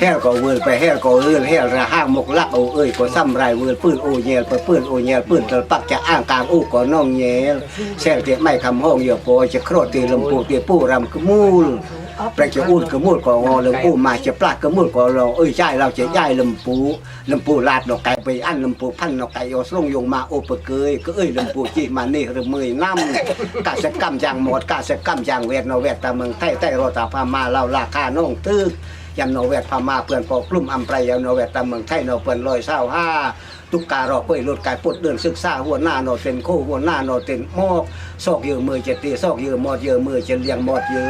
ແຫ້ວກໍເວີນໄປແຫ້ວກໍເອີນ ແຫ້ວລະຫ້າງມົກລັກ ໂອເອີຍກໍຊ້ຳລາຍເວີນ ປືນໂອແຍວ ປະປືນໂອແຍວ ປືນຕະປັກຈະອ້າງກາງອູກໍນ້ອງແຍວ ແຊງເຕະໄມ້ຄຳຮ້ອງເຍືອປໍ ຈະເຄາະເຕະລຳໂພເຕະປູລຳກະມູລ ແປງຈະອູນກະມູນກໍງໍ ເລິງອູມາຈະປາກກະມູນກໍລອງ ເອີຍ ຍ້າຍລາວຈະຍ້າຍລຳປູ ລຳປູລາດນອກໄກ່ໄປອັນ ລຳປູພັນນອກໄກ່ອອສລົງຍົງມາໂອປະເກີຍ ກະເອີຍລຳປູຈີມາເນຮະເມີຍນຳ ກະສະກຳຢ່າງໝອດ ກະສະກຳຢ່າງແວດ ນອແວດຕາເມືອງໄທ ໄທລໍຕາພາມາລາວລາຄານ້ອງຕຶກ ຍາມນອແວດພາມາເພື່ອນພໍກລຸມອຳໄປ ຍາມນອແວດຕາເມືອງໄທ ນອເພື່ອນຮ້ອຍຊາວຫ້າ ຕຸກກາລໍກວຍລົດກາຍປົດເດີນສຶກສາຫົວໜ້ານອເຕັນໂຄ ຫົວໜ້ານອເຕັນໝອກ ຊອກເຢີເມີຈະເຕ ຊອກເຢີໝອດເຢີເມີຈະລຽງ ໝອດເຢີ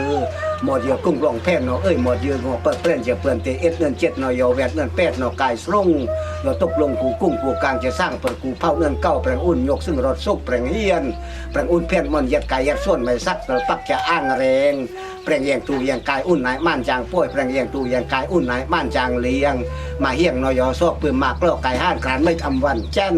ໝອດເຢີກຸ້ງລອງແພນນອເອີຍ ໝອດເຢີງອເປີກແປນຈະເປື້ອນເຕເອັດເນີນເຈັດນອຢໍແວດເນີນແປດນອກາຍສະຫຼົງ ລະຕົກລົງກູກຸ້ງກູກາງຈະສ້າງເປີດກູເພົາເນີນເກົ່າ ແປງອຸ່ນຍົກຊຶ່ງລົດສຸກ ແປງຮຽນ ແປງອຸ່ນພຽນມ່ອນຍັດກາຍຍັດສ່ວນໄມ້ສັກ ລະປັກຈະອ້າງແຮງ ແປງແຍງຕູແຍງກາຍອຸ່ນນາຍມ່ານຈາງປ່ອຍ ແປງແຍງຕູແຍງກາຍອຸ່ນນາຍມ່ານຈາງລຽງ ມາຮຽງນອຢໍຊອກປຶ້ມມາກລໍກາຍຫ້ານການໄມ້ອຳວັນຈັນ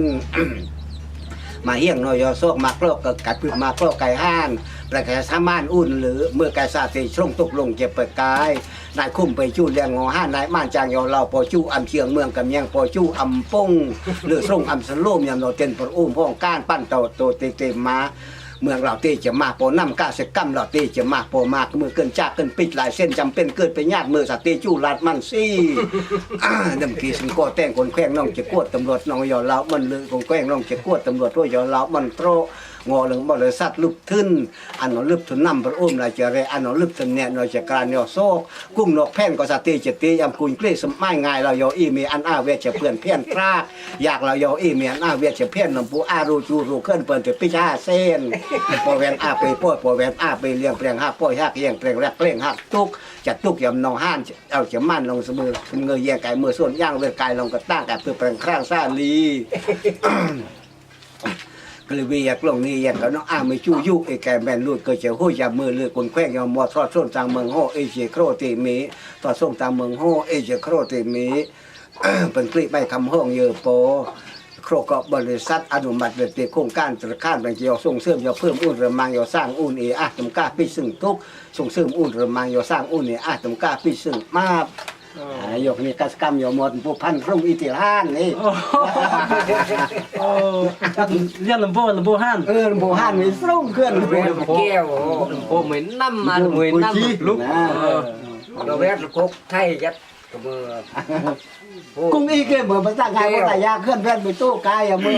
ມາຮຽງນອຢໍຊອກມາກລໍກາຍປຶ້ມມາກລໍກາຍຫ້ານ ແປງກາຍສາມານອຸ່ນຫຼື ເມື່ອກາຍສາເຕຊົງຕົກລົງເຈັບປະກາຍ ນາຍຄຸ້ມໄປຈູ້ລຽງງໍຫ້ານນາຍມ່ານຈາງຢໍລາວປໍຈູ້ອຳເຊືອງເມືອງກຳແຍງປໍຈູ້ອຳປົງ ຫຼື ຊົງອຳສະໂລມຍາມລາວເຕັນປະອູມຫ້ອງການປັນເຕົາໂຕເຕເຕມາ ເມືອງລາວເຕຈະມາປໍນຳກະສະກຳລາວເຕຈະມາປໍມາກ ເມື່ອເກີນຈາກເກີນປິດຫຼາຍເສັ້ນຈຳເປັນເກີດໄປຍາດເມື່ອສາເຕຈູລາດມັນຊີ ນຳກີສະກໍແຕ່ງຄົນແຂວງນ້ອງຈະກວດຕຳຫຼວດນ້ອງຢໍລາວມັນລືຄົນແຂວງນ້ອງຈະກວດຕຳຫຼວດໂຕຢໍລາວມັນເຕາະ ງໍເລິງບໍລິສັດລຶບທຶນ ອັນນອລຶບທຶນນຳປະອູມລາຈະແລ ອັນນອລຶບທຶນແນນອຈະການຍອຊອກ ກຸ້ງນອກແພນກໍສະເຕຈະເຕຍາມກຸນເກລສະໝາຍງ່າຍລາວຢໍອີເມອັນອາເວດຈະເພື່ອນແພນຕາກ ຢາກລາວຢໍອີເມອັນອາເວດຈະແພນນຳປູອາຣູຈູຣູເຄີນເພິ່ນຈະປິດຫ້າເຊນ ປໍແວນອາໄປປ່ອຍ ປໍແວນອາໄປລຽງ ແປງຮັກປ່ອຍຮັກຮຽງ ແປງລັກເລັ່ງຮັກຕຸກ ຈະຕຸກຍາມນອງຫ້ານ ເອົາຈະມານອງສະເໝີ ສະເໝີແຍງກາຍເມືອສ່ວນຢ່າງເວນກາຍລອງກະຕ່າງກາຍເພື່ອແປງຄຣາງສາລີ ກະລະວີຢາກລົງນີ້ຢາກກະເນາະ ອາມາຈູຢູ່ເອແກແມ່ນລຸດກະຈະໂຫຍາມືເລືອກຄົນແຂວງຍອມມອດທອດສົນຕາງເມືອງຫໍເອເຊໂຄຣເຕເມ ທອດສົນຕາງເມືອງຫໍເອເຊໂຄຣເຕເມ ເປັນກລີບໃບຄຳຮ້ອງເຢີໂປ ໂຄຣກໍບໍລິສັດອະນຸມັດເວເຕໂຄງການທະນາຄານແບງຈະຢອກສົ່ງເສີມຢອກເພີ່ມອຸ່ນເຣມັງຢອກສ້າງອຸ່ນເອອາດຕຳກາປິດຊຶ່ງທຸກ ສົ່ງເສີມອຸ່ນເຣມັງຢອກສ້າງອຸ່ນເອອາດຕຳກາປິດຊຶ່ງມາ ອ່າ ຍົກນີ້ກະສະກຳຢູ່ໝົດຜູ້ພັນລຸງອີຕິລານນີ້ ໂອ້ ລຽນລຳໂພງ ລຳໂພງຮານ ເອີ ລຳໂພງຮານນີ້ສົ່ງເຄື່ອນ ລຳໂພງ ແກ້ວ ລຳໂພງເໝືອນນ້ຳ ເໝືອນນ້ຳລຸກ ນະ ເອີ ລະແວດລະກົກໄທຍັດກະເມີ ກຸ້ງອີກເກເມີພາສາໄທບໍ່ຕາຍາເຄື່ອນແຜ່ນໄປໂຕກາຍອະເມີ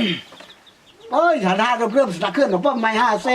ໂອ້ຍ ຖານະເລີ່ມສະຕາເຄື່ອນຂອງປ້ອມໄມ້ຫ້າເຊ